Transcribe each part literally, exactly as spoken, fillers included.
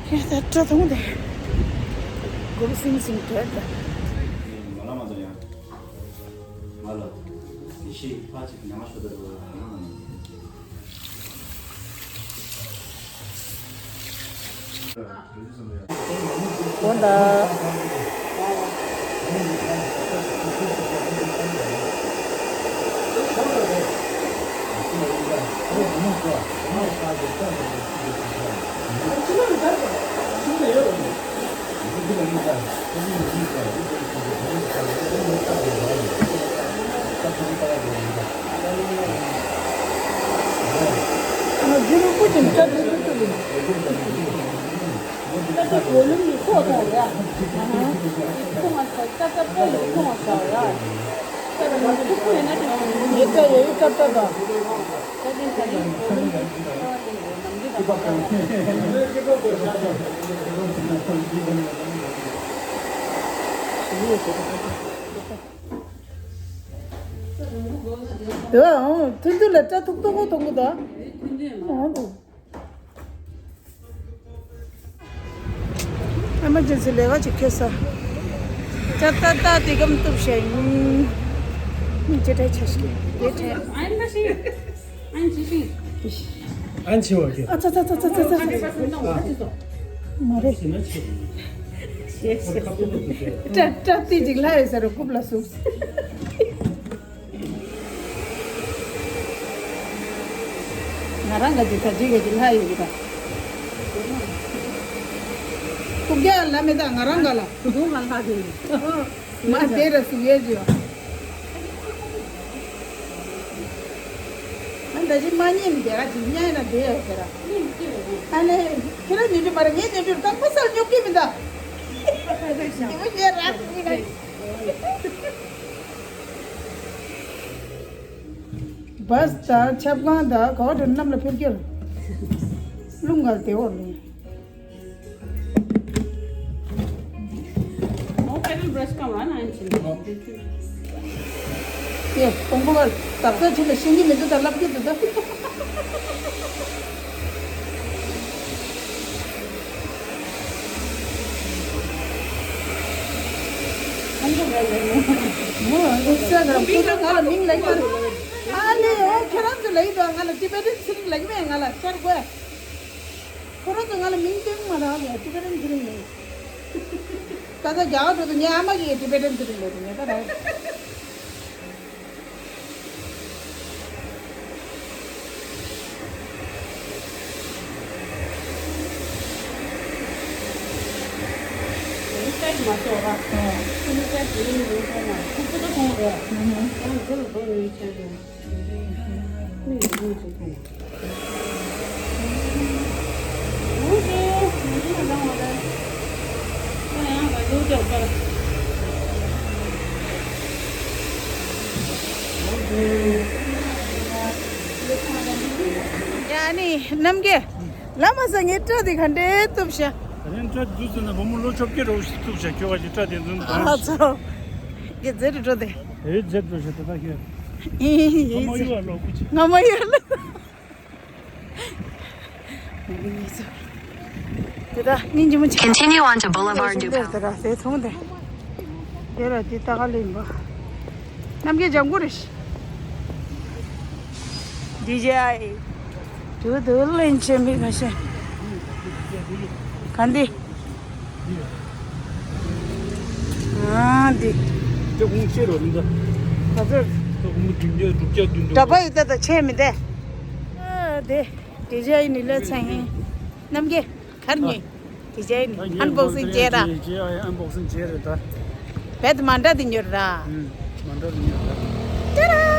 ཡ་ད་སྐྲ་ཐུང་དེ། གོམ་སིང་སིང་བྲོས་ད། ང་ལ་མ་ཚོ་ཡང་། ང་ལ། དེ་ཤེས་ཕ་ཅིག་ཉང་ཤོ་ད་རུ་ང་ལ་མ། འོ་ད། ཐུང་ཐུང་ལ་སྐྲ་ཐུག་ཐུག་གོ་ཐུང་གོ་ད། ཨེ་མར་ཇེན་སི་ལས་ཀ་ཅིག་ཁེལ་ས། ཅ་ཏ་ཏ་དེ་གམ་གཏུབ་བྱས་ཡིན། ཅི་འདྲ་ཆ་ཞིག་དེ་འདྲ། ཨན་ཆི་བ་ཁྱེད། ཨ་ཚ་ཚ་ཚ་ཚ་ཚ་ཚ། མ་རེད། སྐྲ་སྐྲ་ཏི་ཅིག་ལྷ་ཡོད་ས་རུ་རྐུབ་ལ་ཟུག་ང་རང་ག་ཅིག་ད་ཅིག་ག་ཅིག་ལྷ་ཡོད་ཀྱི་ད། རྐུབ་རྒྱག་ལ་མེད་ད་ང་རང་ག་ལ། ད་དུང་ང་ལྷ་དེ་ཡིན། མ་དེ་ར་སུ་ཡས་ཅི་ཡོད། ང་ད་ཅི་མ་ཉན་ནི་དེ་ར་ཅིག་ཉན་ན་དེ་ཡོད་ཟེར་ར། ཨ་ནེ་ཁྱེད་རང་ཉན་རྒྱུ་མ་རེད། ངས་ཉན་རྒྱུ་རེད། ད་ཁོ་སར་ཉོབ་ཀྱི་མི་འདུག་དེ་མོ་ཞེ་ར་ཅིག་ང་། བས་དང་ཆབ་གང་དང་ག་བ་དང་གནམ་ལ་ཕེབས་ཀྱི་རེད། རླུང་ག་དེ་འོག་ལ། ཡེ་དང་པོ་ག་ལ་དག་ས་ཆེ་ལ་ཤེས་ཀྱི་མི་འདུག་ད་ལབ་ཀྱི་འདུག་ད། ཨ་ནེ་ཨོ་ཁྱེད་རང་ཚོ་ལ་ཡིན་དང་ང་ལ་ཊི་བེ་ཊན་ཚེ་རིང་ལ་ཡིན་མེད། ང་ལ་ཤར་དགོས། ཁོ་རང་ཚོ་ང་ལ་མིང་སྟོན་མ་རག་ལ་ཊི་བེ་ཊན་ཚེ་རིང་ལ་ཡིན། ད་ལྟ་རྒྱ་གར་འགྲོ་དུས་ངའི་ཨ་མ་གིས་ཊི་བེ་ཊན་ཚེ་རིང་ལ་ཡིན། ངས་ད་རག་ཡ་ནི་རྣམ་རྒྱལ། ལ་མ་ས་ངའི་སྐྲ་དེ་ག་འདྲའི་གཏུབ་ཤག་དེ་རིང་སྐྲ་འདུག་ཟེར་ན་བུ་མོ་ལོ་བཅོ་བརྒྱད་རོགས་ཤིག་གཏུབ་ཤག་ཁྱོད་ཀྱི་སྐྲ་དེ་འཛུམ་ཨ་ཚོ། ངས་རྫས་འགྲོ་དེ། ཨེ་རྫས་འགྲོ་ཤག་ད་ལྟ་ཁྱོད། ཨེ་ཨེ་ཨེ་ང་མ་ཡུལ་ལ་ལོག་གི་ཆེ། ང་མ་ཡུལ་ལ། དེ་ད་སྙིང་རྗེ་མོ་ཆེ། Continue onto Boulevard Dupont. དེ་ད་དེ་མཐོང་དེ། དེ་ལ་དེ་ལྟ་ག་ལེན་པ། རྣམ་རྒྱལ་ལྗང་གུ་རེད། ཌི་ཇེ་ཨའི། དུ་དུ་ལེན་ཆེན་པོའི་ཁ་ཤས། ག་འདི། ཨ་འདི། དེ་ཁུངས་ཤེས་རོགས་མི་འདུག་ག་ཚོད། དེ་ཁུངས་བདུན་བརྒྱ་དྲུག་བརྒྱ་བདུན་འདུག་འདྲ་པོ་ཡོད་ད་ད་ཆེ་མི་དེ། ཨ་དེ། ཌི་ཇེ་ཨའི་ནི་ལས་ཚན་ཡིན། རྣམ་རྒྱལ། གར་ཉེ། ཌི་ཇེ་ཨའི་ནི་ཨན་བོག་སིང་བྱས་ར། ཌི་ཇེ་ཨའི་ཨན་བོག་སིང་བྱས་རེད་ད། བེད་མ་འདྲ་དེ་ཉོར་ར། ཨུམ། མ་འདྲ་དེ་ཉོར་ར། ཏེ་ར།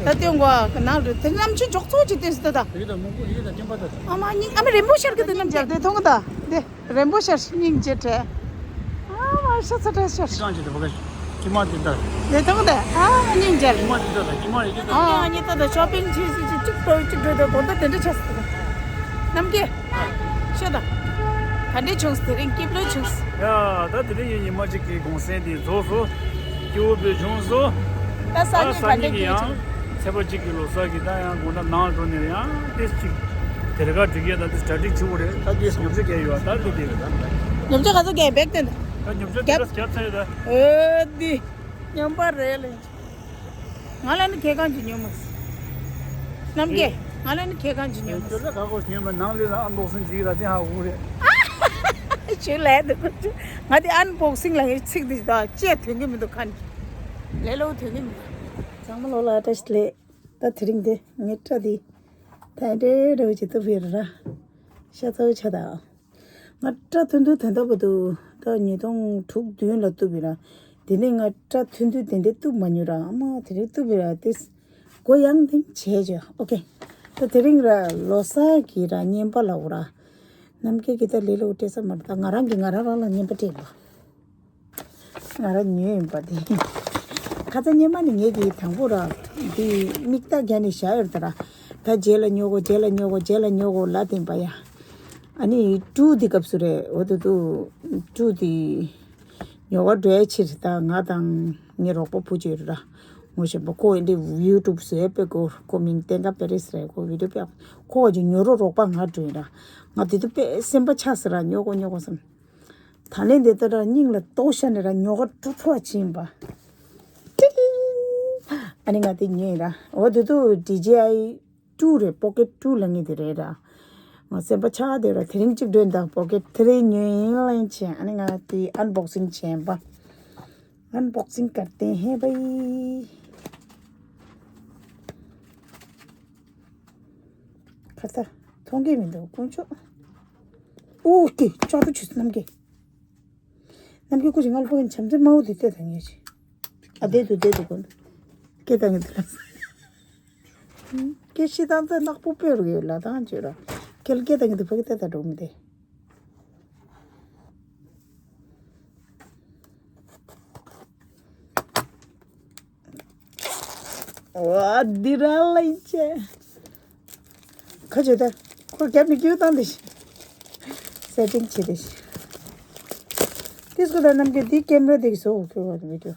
ད་ལྟོས་གོ་ནང་དུ་དེ་རྣམ་ཆུ་མགྱོགས་ཚོགས་ཀྱི་ལྟོས་སུ་ད་ད། དེ་གི་ད་མོང་གོ་ཡི་གེ་ད་སྐྱེམ་པ་ད། ཨ་མ་གཉིས་ཨ་མ་རིན་པོ་ཆེར་གི་དེ་རྣམ་ཆུ་དེ་མཐོང་གི་ད་དེ། རིན་པོ་ཆེ་སྙིང་རྗེ་བྲལ། ཨ་མ་ཤ་ཚ་བྲལ་ཤ། ཅི་གང་བྱེད་དེ་བ་ག་ཁྱི་མ་དེ་ལྟར། ལས་ཐོག་དེ་ཨ་སྙིང་རྗེ། ཁྱི་མ་དེ་ལྟར་ལ་ཁྱི་མ་ཡི་གེ་ལྟར། ཨ་ཉི་ད་ད་ཤོ་པིང་ཅི་ཅི་ཅི་གཅིག་འགྲོ་གཅིག་འགྲོ་དེ་དགོང་དག་དེ་འདྲ་ཆགས་སོང་། རྣམ་རྒྱལ། ཤོད་ད། ག་འདྲས་བྱུང་སོང་དེ་རིང་སྐྱིད་པོ་བྱུང་སོང་། ཡ་ད་དེ་རིང་ཡིན་ཉི་མ་གཅིག་གི་གུང་སེང་དེ་རྫོགས་སོང་། སྐྱིད་པོ་བྱུང་སོང་། ད་སང་ཉིན་ག་འདྲས་སྐྱིད་བྱུང་། ཚེས་པ་གཅིག་གི་ལོ་གསར་གྱི་ད་ཡང་དགོང་དག་ནང་འགྲོ་ནས་ཡང་ཏེ་གཅིག་དེ་རེ་ཁ་འགྲིག་ཡས་ད་འདི་གྲ་སྒྲིག་བྱེད་དགོས་རེད། ད་འདི་སྙོམས་ཆ་རྒྱག་ཡོད་ད་འདི་དེ་རེད་ད། སྙོམས་ཆ་ག་ཚོད་རྒྱག་བེག་དེ་འདི། ད་སྙོམས་ཆ་དེ་རྒྱབ། ར་རྒྱབ་ཚར་ཡོད་ད། ཨེ་འདི། སྙོམས་པ་རེད་ལེ། ང་ལ་ནི་ཁེ་གང་གི་སྙོམས་མ། རྣམ་རྒྱལ། ང་ལ་ནི་ཁེ་གང་གི་སྙོམས་མ། ཁྱོད་ལ་ག་གོ་སྙོམས་མ་ནང་ལས་ལ་ཨན་བོག་སིང་ཅིག་ལ་དེ་ཧ་གོ་རེད། ཞུ་ལས་འདུག་གོ་ཆུ། ང་དེ་ཨན་བོག་སིང་ལ་ངའི་ཚིག་འདི་ད་ཅེས་ཐོན་གི་མི་འདུག་ཁ་ནི། ལས་སླ་པོ་ཐོན་གི་མི་འདུག་ཚང་མ་ལོ་ལ་བཀྲ་ཤིས་བདེ་ལེགས། ད་དེ་རིང་དེ་ངའི་སྐྲ་དེ་ད་འདྲ་འདྲ་བོ་ཅིག་གཏུབ་ཡོད་རེད་ར། ཤ་ཚ་བོ་ཆགས་ད། ང་སྐྲ་ཐུང་ཐུང་དོན་དག་པོ་འདུག་ད་ཉིས་སྟོང་དྲུག་བདུན་ལ་གཏུབ་ཡོད་ར། དེ་ནས་ང་སྐྲ་ཐུང་ཐུང་དེ་འདྲ་གཏུབ་མ་མྱོང་ར། ཨ་མ་དེ་རིང་གཏུབ་ཡོད་ར། དེ་གོ་ཡང་དེང་བྱས་བྱས། ཨོ་ཁེ། ད་དེ་རིང་ར་ལོ་གསར་གྱི་ར་རྔན་པ་ལ་འོ་ར། ནམ་མཁའི་གི་ད་ལས་སླ་པོ་སྤྲད་ས་མ་རེད། ད་ང་རང་གིས་ང་རང་རང་ལ་རྔན་པ་སྤྲད་པ། ང་རང་ཉོས་ཡིན་པ་དེ། ཁ་ཚ་སྙེ་མ་ནི་ངེད་ཀྱིས་དང་པོ་ར། འདི་མིག་ལྟ་རྒྱ་ནས་བཞག་ཡོད་ད་ར། ད་རྗེས་ལ་ཉོ་གོ་རྗེས་ལ་ཉོ་གོ་རྗེས་ལ་ཉོ་གོ་ལ་དེན་པ་ཡ། ཨ་ནི་ཀྲུའུ་འདི་སྐབས་སུ་རེད། འོ་དུ་དུ། ཀྲུའུ་འདི་ཉོ་ག་འགྲོ་ཡ་ཕྱིར་ད་ང་དང་ངའི་རོགས་པ་བུ་ཅིག་ཡོད་ར། ངོ་ཤེས་པ་ཁོ་ཨིན་དེ་ཡུ་ཊུབ་བཟོས་པའི་ཁོ་ཁོ་མིང་བསྟན་དགའ་པེ་རེས་རེད། ཁོ་བི་ཌིའོ་དཔེ་ཁོ་ག་ཅིག་ཉོ་རོགས་རོགས་པ་ང་འགྲོ་ཡིན་ར། ང་དེ་དུ་དཔེ་སེམས་པ་ཆགས་ཟེར་ར། ཉོ་གོ་ཉོ་གོ་བསམ། ད་ལན་དེ་ལྟ་ར་སྙིང་ལ་ལྟོགས་ཤ་ནས་ར་ཉོ་ག་ཀྲུ་ཁྲོ་བ་ཕྱིན་པ། ཏིང་། ཨ་ནི་ང་དེ་ཉོས་ར། འོ་དེ་དུ་ཌི་ཇེ་ཨའི་ཀྲུ་རེད། པོ་ཀེ་ཊི་ཀྲུ་ལ་ངེས་དེ་རེད་ར། ང་སེམས་པ་ཆགས་དེ་ར། དེ་རིང་གཅིག་སྒྲོན་དང་པོ་ཀེ་ཊི་ཐི་རི་ཉོས་ཡིན་ལན་ཆེན། ཨ་ནི་ང་དེ་ཨན་བོག་སིང་བྱས་པ། ཨན་བོག་སིང་ཀར་ཏེ་ཧེ་བའི། ཁ་ཚ། མཐོང་གི་མི་འདུག་དཀོན་མཆོག་ཨོ་ཀེ་ཅོག་ཏུ་ཆུ་སྣམ་གི། ནམ་རྒྱུན་ཁོ་ཅིག་ང་ལ་ཕོག་གིན་བྱམས་བརྩེ་དམའ་བོ་དེ་བལྟས་དང་ངེས་ཅི། ཨ་བསྡད་འདུག་བསྡད་འདུག་གོ། སྐད་བཏང་གི་འདུག་ལ། སྐད་ཤི་བཏང་ཚེ་ནག་པོ་དཔེ་རུ་ཡོད་ལ་དང་བྱོས་ར། ཁྱེད་ལ་སྐད་བཏང་གི་འདུག་ཕ་གི་བལྟས་དང་འགྲོ་མི་བདེ། ཝ་འདི་ར་ལ་ཡིན་ཆེ། ཁ་ཆེ་ད། ཁོ་རྒྱབ་ནས་སྐྱེའུ་བཏང་དེ་ཤི། སེ་ཊིང་བྱེད་དེ་ཤི། ཏིས་ཀོ་ད་ནམ་གི་འདི་ཀེམ་ར་དེ་གི་སོ་ཁྱོད་བ་དེ་བི་ཌིའོ།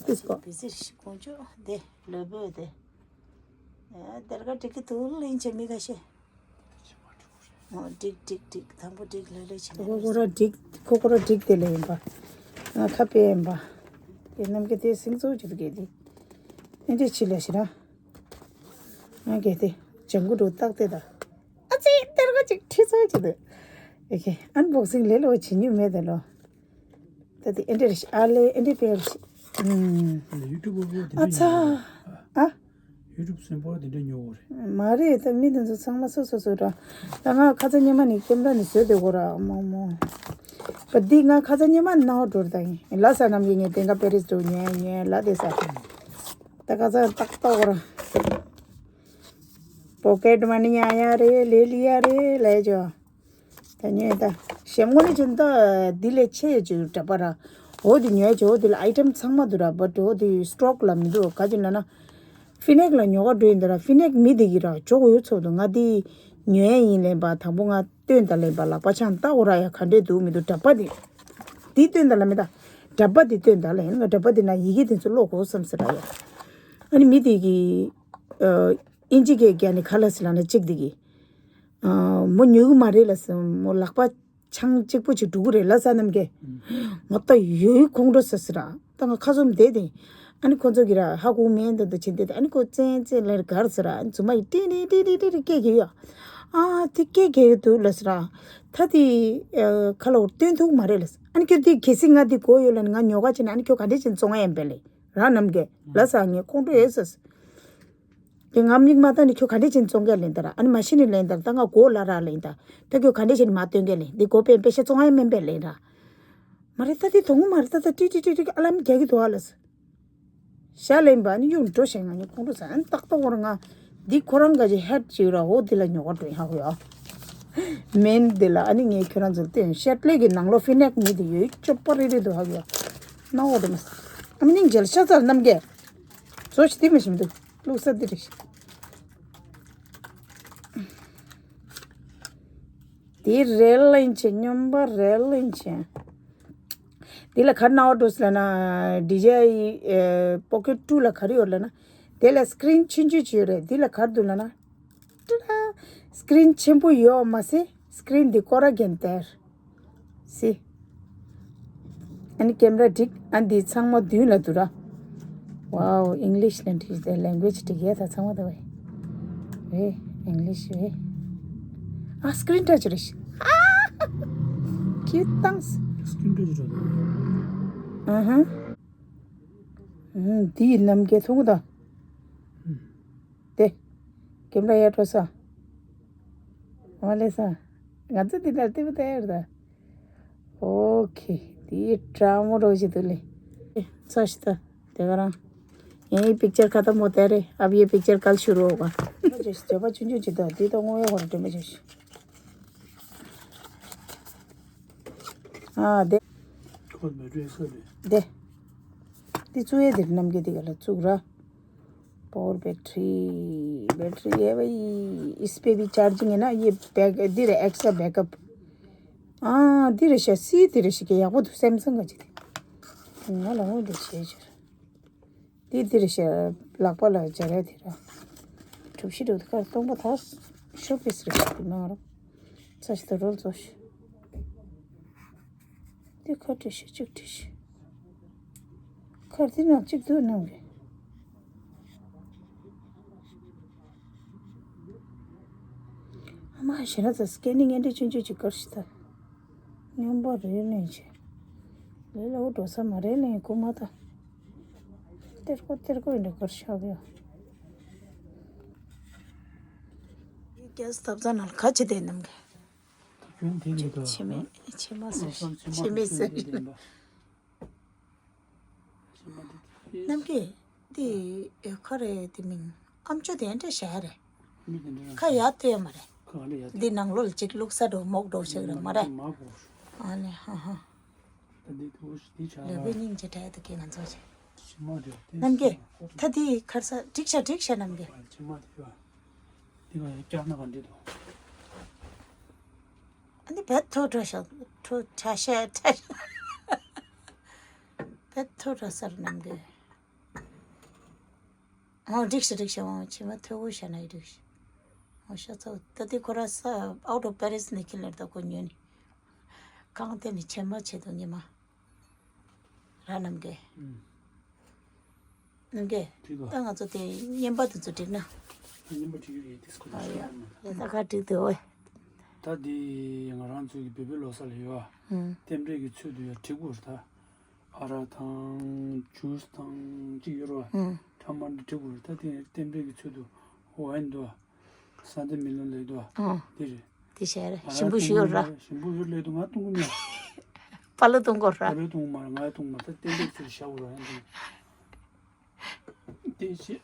ཏིས་ཀོ། བི་ཟེར་ཤི་ཀོང་ཅོ་དེ་ལོས་བོས་དེ། དེར་ག་འགྲིག་གི་འདུག་ལིན་ཆེ་མི་ཁ་ཤས། འོ་འགྲིག་འགྲིག་འགྲིག་དང་པོ་འགྲིག་ལོས་ལོས་བྱེད་ན་ཁོ་ཁོ་ར་འགྲིག་ཁོ་ཁོ་ར་འགྲིག་དེ་ལས་ཡིན་པ། ང་ཁ་པེ་ཡིན་པ། དེ་རྣམས་ཀྱི་དེ་སིང་ཚོ་བྱེད་དུ་གལ་ཏེ། ཨེ་འདྲས་ཆི་ལ་ཤི་ར། ང་གལ་ཏེ་ཇང་གུ་འགྲོ་རྟགས་དེ་ད། ཨ་ཙི་དེར་ག་ཅིག་ཁྲི་ཚོ་བྱེད་དུ། ཨེ་ཁེ་ཨན་བོག་སིང་ལས་ལོ་བྱེད་ཉུ་མེད་དེ་ལོ། ད་དེ་ཨེ་འདྲས་ར་ཤི་ཨ་ལེ་ཨེ་འདྲས་པེ་ར་ཤི། ཨུམ། ཡུ་ཊུབ་པར་དེ་འདྲ་ཨ་ཚ། ཉོ་ཨ། ཡུ་ཊུབ་སེམས་པོ་དེ་འདྲ་ཉོ་བོ་རེད། མ་རེད་ད་མི་དེ་ཚོ་ཚང་མ་སོ་སོ་སོ་ར། ད་ང་ཁ་ཚ་སྙེ་མ་ནི་ཀེམ་ར་ནི་བཟོས་དེ་གོ་ར་མོ་མོ། པ་འདི་ང་ཁ་ཚ་སྙེ་མ་ནི་ནའོ་འགྲོ་ར་ད་ཡིན་ལ་ས་རྣམས་ཀྱི་ངས་དེང་ག་པེ་རིས་འགྲོ་ཉན་ཉན་ལ་དེ་ས། ད་ཁ་ཚ་ཏག་ཏག་གོ་ར། པོ་ཀེ་ཊི་མ་ནི་ཡ་ཡ་རེད་ལེ་ལི་ཡ་རེད་ལས་ཇོ། ད་ཉོས་ད། ཞེམ་ངོ་ནི་ཅན་ད་འདི་ལས་ཆེ་ཡོད་ཅིག་འདྲ་པ་ར། འོ་དེ་ཉོས་ཅིག་འོ་དེ་ལ་ཨའི་ཊེམ་ཚང་མ་འདུག་ར། བ་འོ་དེ་སི་ཊོག་ལ་མི་འདུག་ག་ཅི་ན་ན། ཧྥི་ནེག་ལ་ཉོ་ག་འགྲོ་ཡིན་ད་ར། ཧྥི་ནེག་མི་དེ་གི་ར་ཇོ་གོ་ཡོད་ཚོ་འདུག་ང་དེ་ཉོས་ཡིན་ལེན་པ་དང་པོ་ང་སྟོན་ད་ལེན་པ་ལག་པ་འཆང་ལྟ་འོ་ར་ཡ་ག་འདྲས་འདུག་མི་འདུག་འདྲ་པ་དེ། དེ་སྟོན་ད་ལ་མི་ད། འདྲ་པ་དེ་སྟོན་ད་ལ་ཡིན་ང་འདྲ་པ་དེ་ན་ཡི་གེ་དེ་ཚོ་ཀློག་གོ་བསམ་ཟེར་ར་ཡ། ཨ་ནི་མི་དེ་གི། ཨིན་ཇི་སྐད་རྒྱག་ནི་ག་ལ་སི་ལ་ན་གཅིག་དེ་གི། མོ་ཉོ་གི་མ་རེད་ལ་ཟེར། མོ་ལག་པ་འཆང་གཅིག་པོ་ཅིག་འགྲོ་གི་རེད་ལ་ས་རྣམས་ཀྱིས། ང་ད་ཡོད་ཁོང་ཁྲོ་ཟ་ཟེར་ར། ད་ང་ཁ་ཚོམ་བསྡད་དེ། ཨ་ནི་ཁོ་ཚོ་གི་ར་ཧ་གོ་མེད་འདི་འདི་བྱེད་དེ། ཨ་ནི་ཁོ་ཙན་ཙན་ལེར་གར་ཟེར་ར། ཨ་ནི་ཚུ་མ་ཡི་ཏི་རི་ཏི་རི་ཏི་རི་སྐད་རྒྱག་ཡོད། ཨ་དེ་སྐད་རྒྱག་གི་འདུག་ལ་ཟེར་ར། ད་དེ་ཁ་ལ་འོར་སྟོན་ཐུབ་མ་རེད་ལ་ཟེར། ཨ་ནི་ཁྱོད་དེ་གལ་སྲིད་ང་དེ་གོ་ཡོད་ལ་ནི་ང་ཉོ་ག་བྱེད་ན་ཨ་ནི་ཁྱོད་ག་འདྲས་བྱེད་བཙོང་ཡ་ཡིན་པས་ལེ། ར་རྣམས་ཀྱིས་ལ་ས་ངས་ཁོང་ཁྲོ་ཡོད་ཟེར། དེ་ང་མིག་མ་བལྟ་ནས་ཁྱོད་ག་འདྲས་བྱས་ནས་བཙོང་ག་ལེན་ད་ར། ཨ་ནི་མ་གཞི་ནས་ལེན་ད་ར། ད་ང་མགོ་ལ་ར་ལེན་ད། ད་ཁྱོད་ག་འདྲས་བྱས་ནས་མ་སྟོན་ག་ལེན། འདི་མགོ་པན་པེ་ཤ་བཙོང་ཨེ་མིན་པས་ལེན་ར། མ་རེད་ད་དེ་དོང་མ་རེད་ད་ད་ཏི་ཏི་ཏི་ཏི་ཨ་ལམ་རྒྱག་གི་འདུག་ཨ་ལ་ས། ཤ་ལེན་པ་ཨ་ནི་གཡུག་འགྲོ་བྱས་ང་ནི་ཁོང་ཁྲོ་ཟ། ཨ་ནི་ཏག་ཏག་བོར་ང་འདི་ཁོ་རང་ག་ཅི་ཧེད་ཅིག་ར། འོ་འདི་ལ་ཉོ་ག་འགྲོ་ཡ་ཧ་གོ་ཡ། མེན་འདི་ལ་ཨ་ནི་ངས་ཁྱོད་རང་ཚོར་སྟོན། ཤེད་ལེ་གི་ནང་ལོ་ཧྥི་ནེག་མི་འདི་ཡོད་ཅོ་པ་རེ་རེ་འདུག་ཧ་གོ་ཡ། ན་འོ་དེ་མ་ས། ཨ་མི་ནིང་ཇལ་ཤ་ཚར་རྣམ་རྒྱལ། བཟོ་ཞིག་དེ་མི་ཞིམ་འདུག་བླུགས་ས་འདི་རེད། དེ་རེད་ལེན་ཆེ་སྙོམས་པ་རེད་ལེན་ཆེ། དེ་ལ་ག་རེ་གནང་བ་འགྲོ་ཟེར་ལབ་ན། ཌི་ཇེ་ཨའི་པོ་ཀེཊ་ཊུ་ལ་ག་རེ་ཡོད་ལབ་ན། དེ་ལ་སི་ཀི་རིན་ཆུང་ཆུང་ཅིག་ཡོད་རེད། དེ་ལ་ག་རེ་འདུག་ལབ་ན། ཏི་ར། སི་ཀི་རིན་ཆེན་པོ་ཡོད་མ་ཟད་སི་ཀི་རིན་འདི་སྐོར་ར་གན་ཏེར། སི། ཨ་ནི་ཀེམ་ར་འགྲིག་ཨ་འདི་ཚང་མ་མདུན་ལ་འདུག་ར། ཝའོ། ཨིང་ལིཤ་ལ་འགྲིག་དེ་ལེང་གུ་ཨེཇ་འགྲིག་ཡས་ད་ཚང་མ་ད་བས། ཝེ། ཨིང་ལིཤ་ཝེ། ཨ། སི་ཀི་རིན་ཊཆ་རེད་ཤག་ཨ། ཁྱི་བཏང་། སི་ཀི་རིན་ཊཆ་རེད། ཨ་ཧ། ཨུམ། འདི་ནམ་མཁའི་མཐོང་གི་ད། དེ། ཀེམ་ར་ཡར་འགྲོ་ས། མ་ལས་ས། ང་ཚོ་འདི་ལྟར་ལྟེ་བ་ལྟ་ཡར་ད། ཨོ་ཁེ། འདི་དྲང་མོ་རོ་ཞིག་འདུག་ལེ། ཚ་ཞིག་ད། དེ་ག་རང་། ངའི་པིག་ཅར་ཁ་ཏ་མོ་དེ་རེད། ཨབ་ཡེ་པིག་ཅར་གལ་ཤུ་རུ་ཧོ་ག། བརྗོད་པ་ཆུང་ཆུང་ཅིག་ད། འདི་ད་ངོ་ཡོད་ཧོ་ར་དྲན་པ་བྱོས་ཤིག་ཨ་དེ། ཁོ་མེ་ཏྲི་སོ་རེད། དེ། འདི་བཙུགས་ཡས་དེ་རྣམ་རྒྱལ་དེ་ག་ལ་བཙུགས་ར། པ་ཝར་བེ་ཊི་རི། བེ་ཊི་རི་ཡེ་བ་ཡི་ཨིས་པེ་བི་ཅར་ཇིང་ཡིན་ན་ཡེ་བེག་འདི་རེད། ཨེག་སི་ཊྲ་བེག་ཨབ། ཨ་འདི་རེད་ཤག་སི་འདི་རེད་ཤག་ཡག་པོ་འདུག་སེམ་སང་ག་ཅིག་དེ། ང་ལ་འོ་འདི་བྱས་ཕྱིར། འདི་འདི་རེད་ཤག་ལག་པ་ལ་སྦྱར་ཡ་དེ་ར། གྲུ་བཞི་འདུག་ཁ་སྟོང་པ་ཐག་ཤོ་པིས་རེད་ཤག་དེ་ནང་ར། ཚ་ཞིག་ད་རོལ་ཚོ་ཞིག་འདི་ཁ་བྲིས་ཤིག་གཅིག་བྲིས་ཤིག་ཁར་འདི་ནང་གཅིག་འདུག་ནམ་གི། ཨ་མ་ཞེ་ན་ཚ་སི་ཀེ་ནིང་ཨེ་འདྲ་ཆུང་ཆུང་ཅིག་དཀར་ཞིག་ད། སྙོམས་པོ་རེ་ལེན་བྱེད། ལས་ལ་འུ་འགྲོ་ས་མ་རེད་ལེན་གོ་མ་ད། སྟེར་གོ་སྟེར་གོ་ཡིན་འདྲ་དཀར་ཤག་ཡོད། ཡི་རྒྱལ་སྟབས་ཚ་ནང་ཁ་ཆེ་དེ་ནམ་གི། ཁྱོད་དེ་ནས་དོ། ཕྱི་མི་ཕྱི་མ་ཟེར། ཕྱི་མི་ཟེར། ནམ་གི་དེ་ཁ་རེ་དེ་མིང་ཨམ་ཅོག་དེ་འདྲ་བྱ་རེད། མི་དེ་འདྲ་ཁ་ཡར་ལྟོས་མ་རེད། ཁ་ལ་ཡར་འདི་ནང་ལོགས་ལ་ཅིག་བླུགས་ས་འགྲོ་མོག་འགྲོ་ཞིག་རེད་མ་རེད། མ་གོ། ཨ་ནི་ཧ་ཧ། ད་འདི་དུ་འདི་ཆ་ལ་ལས་པའི་སྙིང་རྗེ་དྲག་ཏུ་ཁྱེད་ང་ཚོ་ཆེ། ཕྱི་མ་རེད་དེ། ནམ་གི་ད་དེ་ཁར་ས་འགྲིག་ཤག་འགྲིག་ཤག་ནམ་གི། ཕྱི་མ་དེ་བ། དེ་ག་ཡ་སྐྱག་ན་ག་འདྲི་དོ། ཨ་ནི་བེད་ཐོ་ཁྲ་ཤ་ཁྲོ་ཁྲ་ཤ་ཁྲ་ཤ། བེད་ཐོ་ཁྲ་སར་ནམ་གི། ཨོ་འགྲིག་ཤག་འགྲིག་ཤག་འོ་ཕྱི་མ་ཐོ་གོ་ཤ་ན་ཡི་འགྲིག་ཤག་འོ་ཤ་ཚ་ད་དེ་ཁོ་ར་ས་out of Paris ནས་ཁྱི་ལེར་ད་ཁོ་ཉོས་ནི། གང་དེ་ནི་ཆེན་མ་ཆེ་དོ་ཉི་མ། ར་ནམ་གི། ཨུམ། ནམ་གི། འགྲིག་གོ། ད་ང་ཚོ་དེ་བརྙན་པར་དེ་ཚོ་འགྲིག་ན། བརྙན་པར་འགྲིག་གི་རེད་དེ་སྐོར་ཨ་ཡ། ཡ་ད་ག་འགྲིག་འདུག་ཨོ། ད་དེ་ང་རང་ཚོ་གི་བོད་པའི་ལོ་གསར་ལ་ཡོད་ཨ། ཨུམ། རྟེན་འབྲེལ་གྱི་ཚུལ་དུ་ཡ་འགྲིག་གོ་རེད་ད། ཨ་རག་དང་ཇུས་དང་གཅིག་ཡོད་རེད་བ། ཨུམ། ཁྲ་མར་འདི་འགྲིག་གོ་རེད་ད། དེ་རྟེན་འབྲེལ་གྱི་ཚུལ་དུ་ཝའིན་འདུག་ཨ། སན་ཏེ་མི་ལོན་ལེགས་འདུག་ཨ། ཨུམ། དེ་རེད། དེ་བྱས་རེད། ཞིམ་པོ་ཞིག་ཡོད་ར། ཞིམ་པོ་ཡོད་ལེགས་འདུག་ང་བཏུང་གི་མེད། པ་ལོ་བཏུང་དགོས་ར། པ་ལོ་བཏུང་མ་རེད། ང་བཏུང་མ་རེད། ད་རྟེན་འབྲེལ་ཚུལ་བཞག་དགོས་ར་ཡང་འདུག་དེ་བྱས།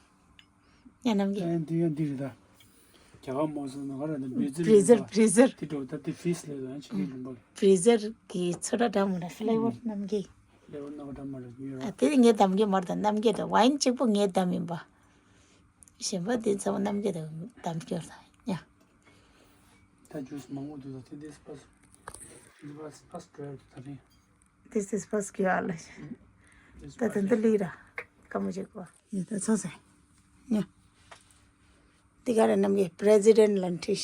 ཉ་ནམ་གི། ཨ་འདི་ཡང་འདི་རེད་ད། རྒྱ་གར་མོ་སོང་ན་ག་ར་ནི་བི་ཛར་བི་ཛར་བི་ཛར། དེ་འགྲོ་ད་དེ་ཕིས་ལེགས་འདུག་ཨ་ཕྱི་གི་ལུང་པ་གི། བི་ཛར་གི་ཚོད་ལྟ་འདྲ་མོ་ར་ཕི་ལེ་ཝར་ནམ་གི། ཕི་ལེ་ཝར་ནམ་གི་འདྲ་མོ་ར་ཉོས་ར། ཨ་དེ་ངའི་གཏམ་གི་མར་དང་ནམ་གི་དང་ཝའིན་གཅིག་པོ་ངའི་གཏམ་ཡིན་པ། གཞན་པ་དེ་ཚང་མ་ནམ་གི་དང་གཏམ་སྐྱོར་དང་ཉ། ད་ཇུས་མང་པོ་འདུག་ད་དེ་དེ་སི་པ་སི། དེ་སི་པ་སི་ཕ་སི་ཊི་ཌ་རའི་ཡི་ད་རིང་། This is first year ལ། ད་ད་འདི་ལི་ར། ཀ་མོ་ཅིག་གོ། ཡ་ད་ཚོ་སེ། ཡ། འདི་ག་རེ་ནམ་གི་པི་རེ་སི་ཌེན་ཊི་ལ་འཁྲིད།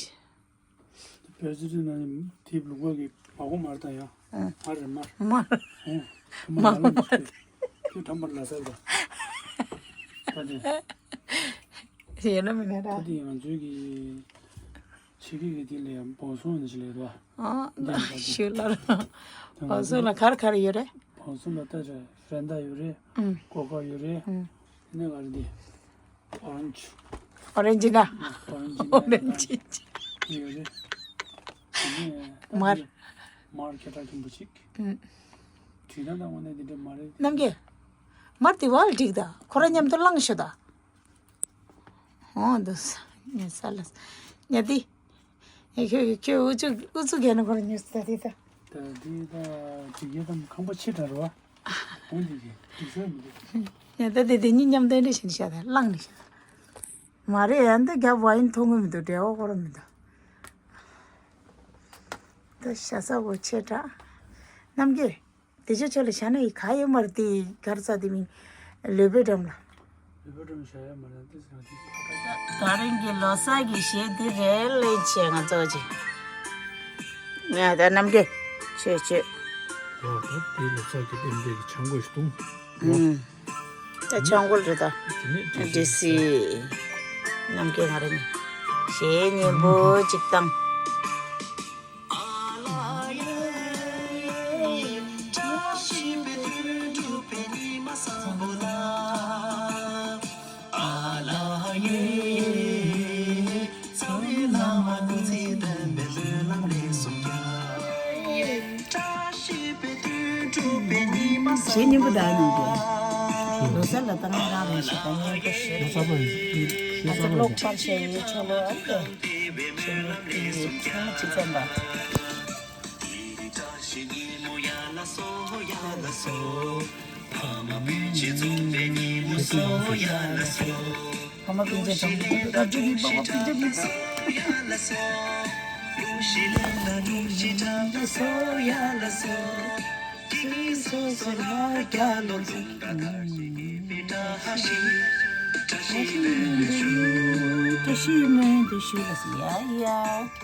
པི་རེ་སི་ཌེན་ཊི་ལ་ནི་དེབ་ལུག་པ་གི་མ་གོ་མར་དང་ཡ། ཨ། མར་རེད་མར། མར། ཨེ། མར་མར་མར་ལ་ཁྱོད་ཁྱོད་ཐ་མར་ལ་ཟེར་བ། ད་དེ། ཡིན་ན་མིན་ན་ད། ད་དེ་ང་ཚོའི་གི་ཕྱི་རྒྱལ་གྱི་དེ་ལས་ཡང་བོ་སོང་ནས་ཞིག་ལས་དོ། ཨ་ད་ནི་ད་དེ་ཞུ་ལ་ར། བོ་སོང་ལ་གར་གར་ཡོད་རེད། བོ་སོང་ལ་ད་ཅ་ཧྥེན་ཏ་ཡོད་རེད། ཨུམ། ཀོ་ཀ་ཡོད་རེད། ཨུམ། དེ་ནས་ག་རེ་དེ། ཨོ་རེན་ཇི། ཨོ་རེན་ཇི་ན། ཨོ་རེན་ཇི་ན། ཨོ་རེན་ཇི་ཡོད་རེད། དེ་ནས་ད་མར། དེ་མར་སྐད་གྲགས་ཆེན་པོ་ཅིག་ཨུམ། དྲིས་ན་ད་དངོས་གནས་དེ་འདྲ་མ་རེད། ནམ་གི། མར་དེ་བལ་འགྲིག་ད། ཁོ་ར་མཉམ་དུ་བླངས་ཤོག་ད། ཨོ་འདུག་སེ། ཉལ་ས་ལ། ཉལ་དེ། ཨེ་ཁྱོད་ཁྱོད་ཨུ་ཚུགས་ཨུ་ཚུགས་རྒྱག་ན་ཁོ་ར་ཉལ་ས་དེ་ད། ད་དེ་ད་འགྲིག་ཡས་དམ་ཁང་པ་ཆེ་དྲགས་རེད་བ། འོང་འགྲིག་གི་འགྲིག་ས་མི་འདུག་ཉལ་ད་དེ་དེ་གཉིས་མཉམ་དུ་འདྲ་བྱས་ནས་བཞག་ད་བླངས་ནས་བཞག་ད། མ་རེད་ཡ་འདི་རྒྱབ་བ་ཡིན་མཐོང་གི་མི་འདུག་འབྲེལ་བ་ཁོ་ར་མི་འདུག་ད་བཞག་ས་གོ་ཆེ་དྲགས། ནམ་གི། དེ་ཆོ་ཆོ་ལ་ཤ་ན་ཡི་ག་ཡོད་མ་རེད། དེ་གར་ས་དེ་མིན་ལུས་པོའི་འགྲམ་ལ། ལུས་པོའི་འགྲམ་ཤ་ཡོད་མ་རེད། དེ་ཟེར་ན་དེ་ཕ་ག་ད། ད་རིང་གི་ལོ་གསར་གྱི་གཞས་འདི་རེད་ལེ་ཆེ་ང་ཚོ་ཅི། ང་ད་རྣམ་རྒྱལ་ཆེ་ཆེ། ཡ་ད་དེ་ལོ་གསར་གྱི་རྟེན་འབྲེལ་གྱི་ཆང་གོས་ཤིག་བཏུང་། ཨུམ། ད་ཆང་གོས་རེད་ད། དེ་ནས་འདྲི་སྲིད། རྣམ་རྒྱལ་ང་རང་གཞས་སྙན་པོ་ཅིག་བཏང་། གཞས་སྙན་པོ་ད་ནང་དུ། ལོ་གསར་ལ་ད་ང་རང་རང་ཞིག་དང་སྙན་པོ་ཞིག་ལོ་གསར་པ་ཡིན། ང་ཚོ་གློག་འཁྱར་བྱས་ཡོད་ཆོག་ལོ་ཨ་ལེ། ཞེས་ནི་ཚང་མ་ཅི་ཙམ་པ། ཕ་མ་སྤུན་མཆེད་གྲོགས་མོ་བུ་ག་བཅུ་གཉིས་པ་བ་སྤུན་མཆེད་མི་ཡ་ཡ།